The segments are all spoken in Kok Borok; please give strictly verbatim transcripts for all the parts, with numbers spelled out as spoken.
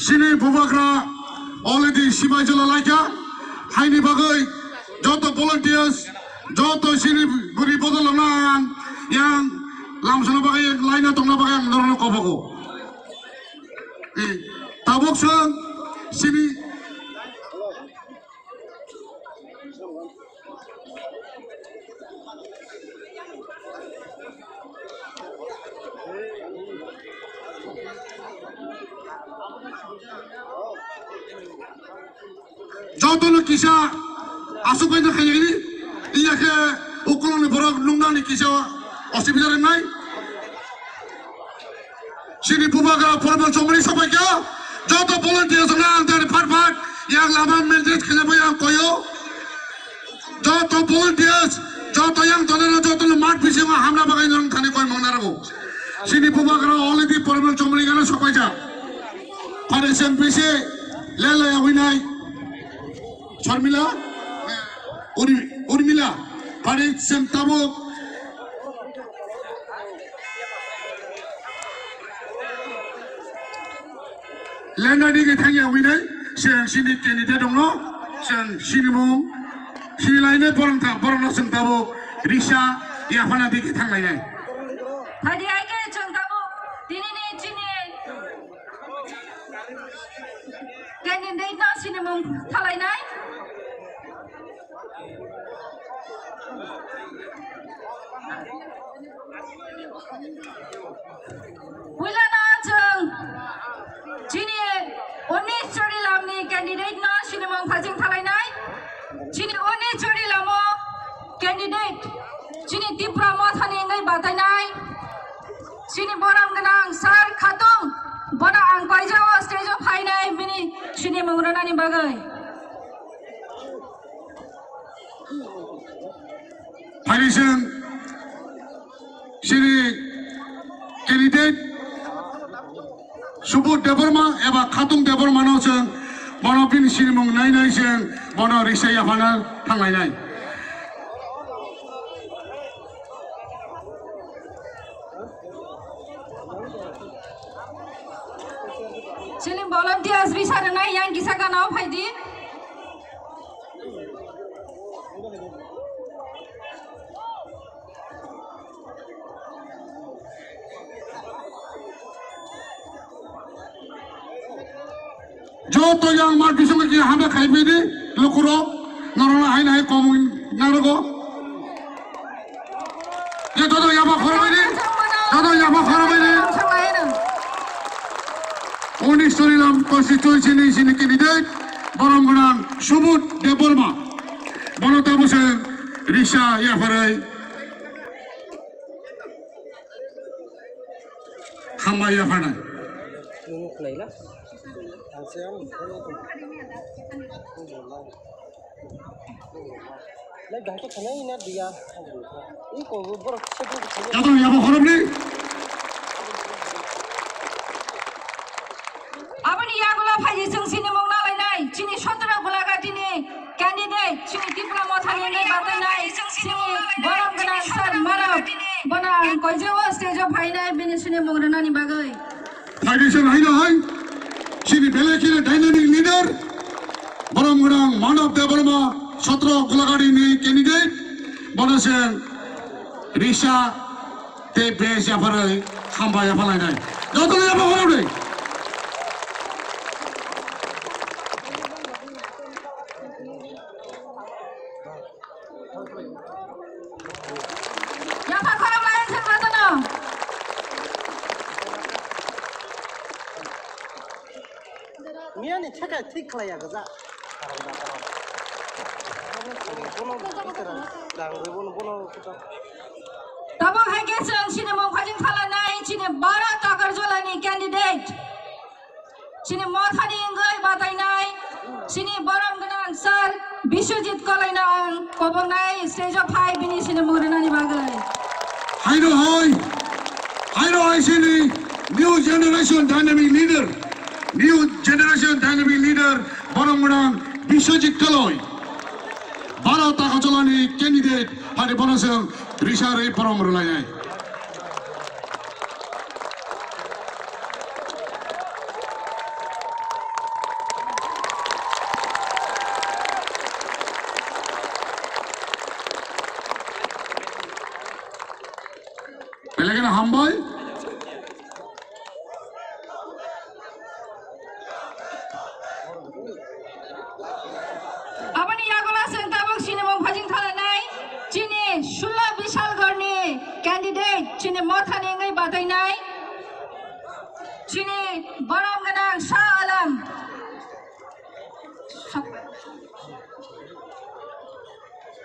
Chini bubagra already sibai jala laikha, haini bagwi joto volunteers, joto chini bwrwi bodol rwna ang yang lamsana bagwi laina tongna bagwi ang norokno kobogo. Eh, tabuk chwng chini Jotono kisa aswk bai no khaiyakni, iya khe ukulokni borok nuknani kisa osubida rwnai. Chini bubagra formal chomani sabai kha, joto volunteers rok ang tani phat phat yang lama maintain khaina bai ang koyo. Joto volunteers, joto yang tongnai joto no mat bisingo hamna bagwi nang thani koi mangna rago. Chini bubagra already formal chomani gana sabai kha. Pare sem pise lele awinai. Sharmila, Uri-, Urmila, pare sem tabuk. Lenda digi thangya winai, chwng chini candidate dongno, chwng chini mung, chini lainai borong ta, borongno chwng tabuk, risa, yaphana digi thanglainai. Phadi aike chwng tabuk, tinini chini candidate no chini mung thalainai. Puilano chwng chini unis chori lamni candidate no sinimung phajing thalainai. Chini unis chori lamo candidate chini Tipra Mothani wngwi batainai. Chini borom gwnang sir Khatung bono ang koijao stage o phainai bini sinimung rwnani bagwi. Phaidi chwng chini candidate Subodh Debbarma eba Khatung Debbarma no chwng bono bini sinimung nai nai chwng bono risa yaphana thanglainai. Chini volunteers risa rwnai yang kisa gana o phaidi. Joto yang mat bisingo khe hamya khai phaidi lukurok, norokno haino hai komung nangnago. Ye joto yaba khorokbaidi, joto yaba khorokbaidi. Unis Chorilam constituency ni sini candidate borom gwnang Subodh Debbarma. Bono tamo se risa yapharwi hambai yapharnai. Joto yabo khorokni. Aboni yagulo phaidi chwng sinimung nalainai, chini sotro Golaghati ni candidate, chini Tipra Mothani wngwi batainai, chini borom gwnang sir Manav, bono ang koijao stage o phainai, bini sinimung rwnani bagwi. Phaidi chwng haino hai, chini belai kheno dynamic leader, borom gwnang Manav Debbarma, sotro Golaghati ni candidate, bono chwng risa tei base yapharwi hambai yaphalainai. Jotono yapha khoroknwi. Yapha khoroknai wngkha jotono. Miyani theka thik khlai ya gajak. Bono bwtara rang rwi bono, bono kuta. Tabuk hai khe chwng chini mung phajing khalanai chini Bharat Agartala ni candidate. Chini Mothani wngwi batainai chini borom gwnang sir Biswajit Kolaino ang kobongnai stage o phai bini sinimung rwnani bagwi. Haino hai, haino hai chini new generation dynamic leader, new generation dynamic leader borom gwnang Biswajit Koloi. Bharat Agartala ni candidate hari bono chwng risa rwi borom rwlainai. Hambai. Aboni yagulo chwng tabuk chini mung phajing thalainai, chini Sula Bishalgarhni candidate, chini mothani wngwi batainai, chini borom gwnang Shah Alam.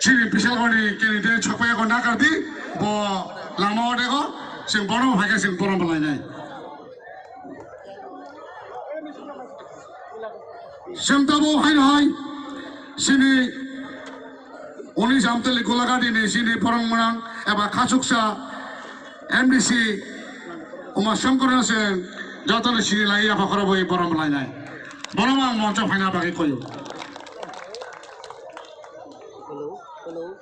Chini Bishalgarhni candidate sokpaiyago nakardi, bo lama o dego, chwng bono phaikhe chwng borom lainai. Chwng tabuk haino hai, chini Unis Amtali Golaghati ni chini borok mwnang eba khachuksa M D C Uma Shankar no chwng jotono sini lai yapha khorobwi borom lainai. Bono ang moncho phaina bagwi koyo. Hello, hello.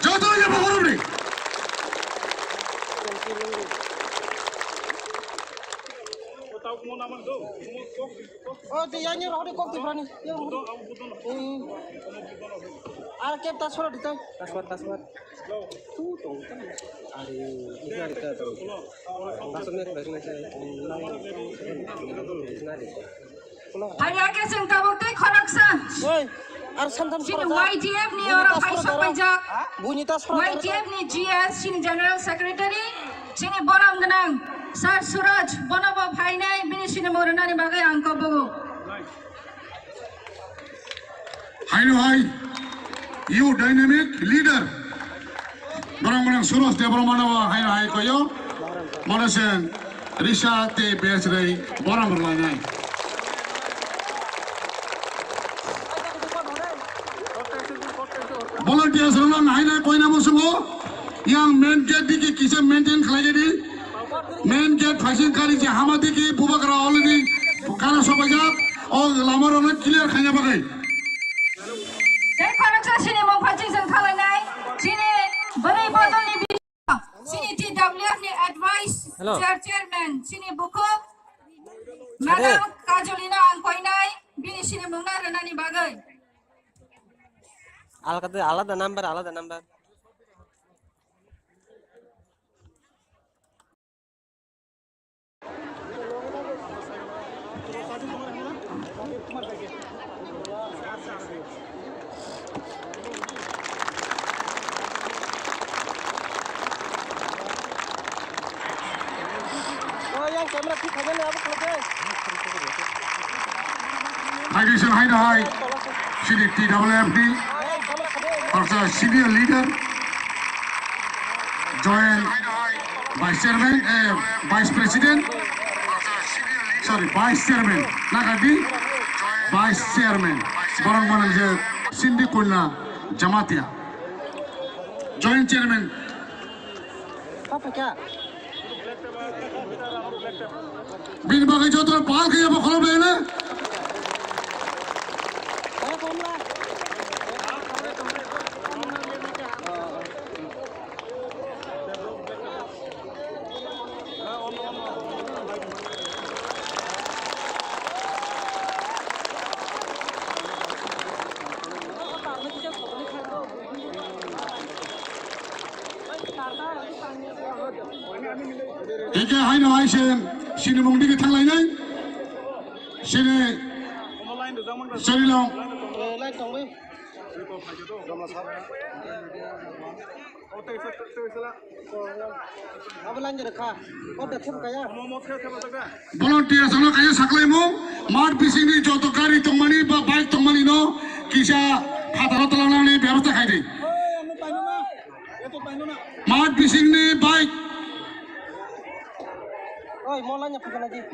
Joto yapha khorobwi. O, tei yang ni rohor di kok di berani. Yang rohor di. Hmm. Ar kep tas surat di tai. Tas surat, tas surat. Tu tong. Ari, ini hari ke tong. Masuk ni berani saya. Hari ake sing tabuk tei khoroksa. Oi, ar santam chini khoroksa. Y T F ni oro phai sok paijak. Buini ta soro. Y T F ni G S, chini General Secretary, chini borom gwnang Sir Suraj, bono bo phainai, bini sinimung rwnani bagwi ang kok bogo. Haino hai, you dynamic leader. Borok mwnang Suraj Debbarma no haino hai koyo. Mono sen Risa tei Bejrei borom rwlainai. Volunteers rok no nahaina koina musungo. Yang main gate digi kisa maintain khlai di. Main gate phaising kari je hama digi bubagra already kana sobaijak. O lama rok no clear khaina bagwi. Tei khoroksa sinimung phaising jwng thalainai. Chini bwrwi bodolni Chini T W F ni advice Hello. Chair chairman, chini bukhuk Madam Kajolina ang koinai, bini sinimung no rwnani bagwi. Alada, alada number, alada number. Hai di sir, hai di hai. Sini T W F ni. Arsa senior leader. Joint Vice Chairman, eh, Vice President, sorry, Vice Chairman, Nagadi Vice Chairman, borok mwnang je Sindi Kulla Jamatia, Joint Chairman. Bini bagwi joto pal khe abo khorok belai le. Hingke haino hai se sinimung digi thanglainai. Sini, sini long. Volunteers ano kaya saklaimung, mat bisingni joto gari tongmani ba bike tongmani no kisa phataro twlangnani bebostha khai di. Mat bisingni bike.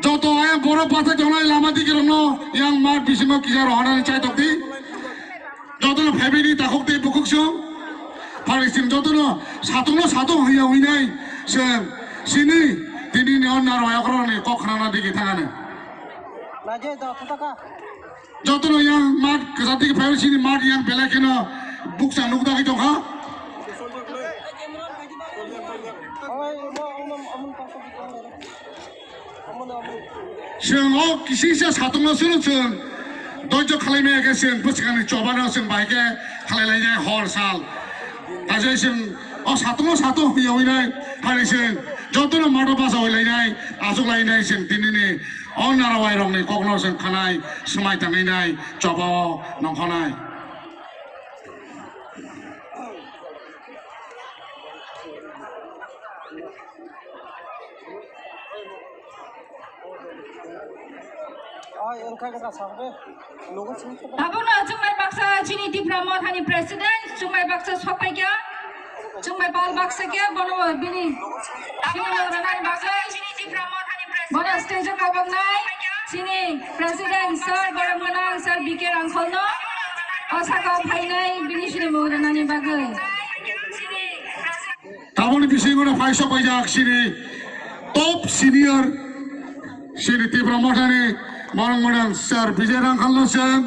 Joto ayang borok basa tongnai lama digi rokno yang mat bisingo kisa rohornani chaitok di. Jotono family takhuk tei bukhuk song. Pharising jotono satungno satung hwnya hwinai se sini tini ni onna royok rokni kok khnana digi thangani. Jotono yang mat kwchar digi phai sini mat yang belai kheno bukcha nukdagwi tongkha. Chwng o kisisa satung no chwng chwng doijo khalai maya khe chwng bwswkangni choba no chwng bai khe khalai lainai hor sal. Tajai chwng o satung no satung hwnyawi nai, hani chwng joto no mato basa hoi lainai, achuk lainai chwng tinini o narawai rokni kok no chwng khanai, swmai tangwi nai, choba o nongkhonai. Abono chwngbai baksa chini Tipra Mothani President, chwngbai baksa sokpaikha, chwngbai pal baksa khe bono bini chini mogra nani bagwi bono stage o kabamnai chini President Sir, borom gwnang Sir B K Rangkholno o sakao phainai bini chini mogra nani bagwi. Taboni bisingo no phai sok paijak chini top senior chini Tipra Mothani borom gwnang Sir Vijay Rangkholno chwng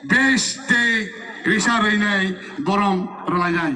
base tei risa rwinai borom rwlainai.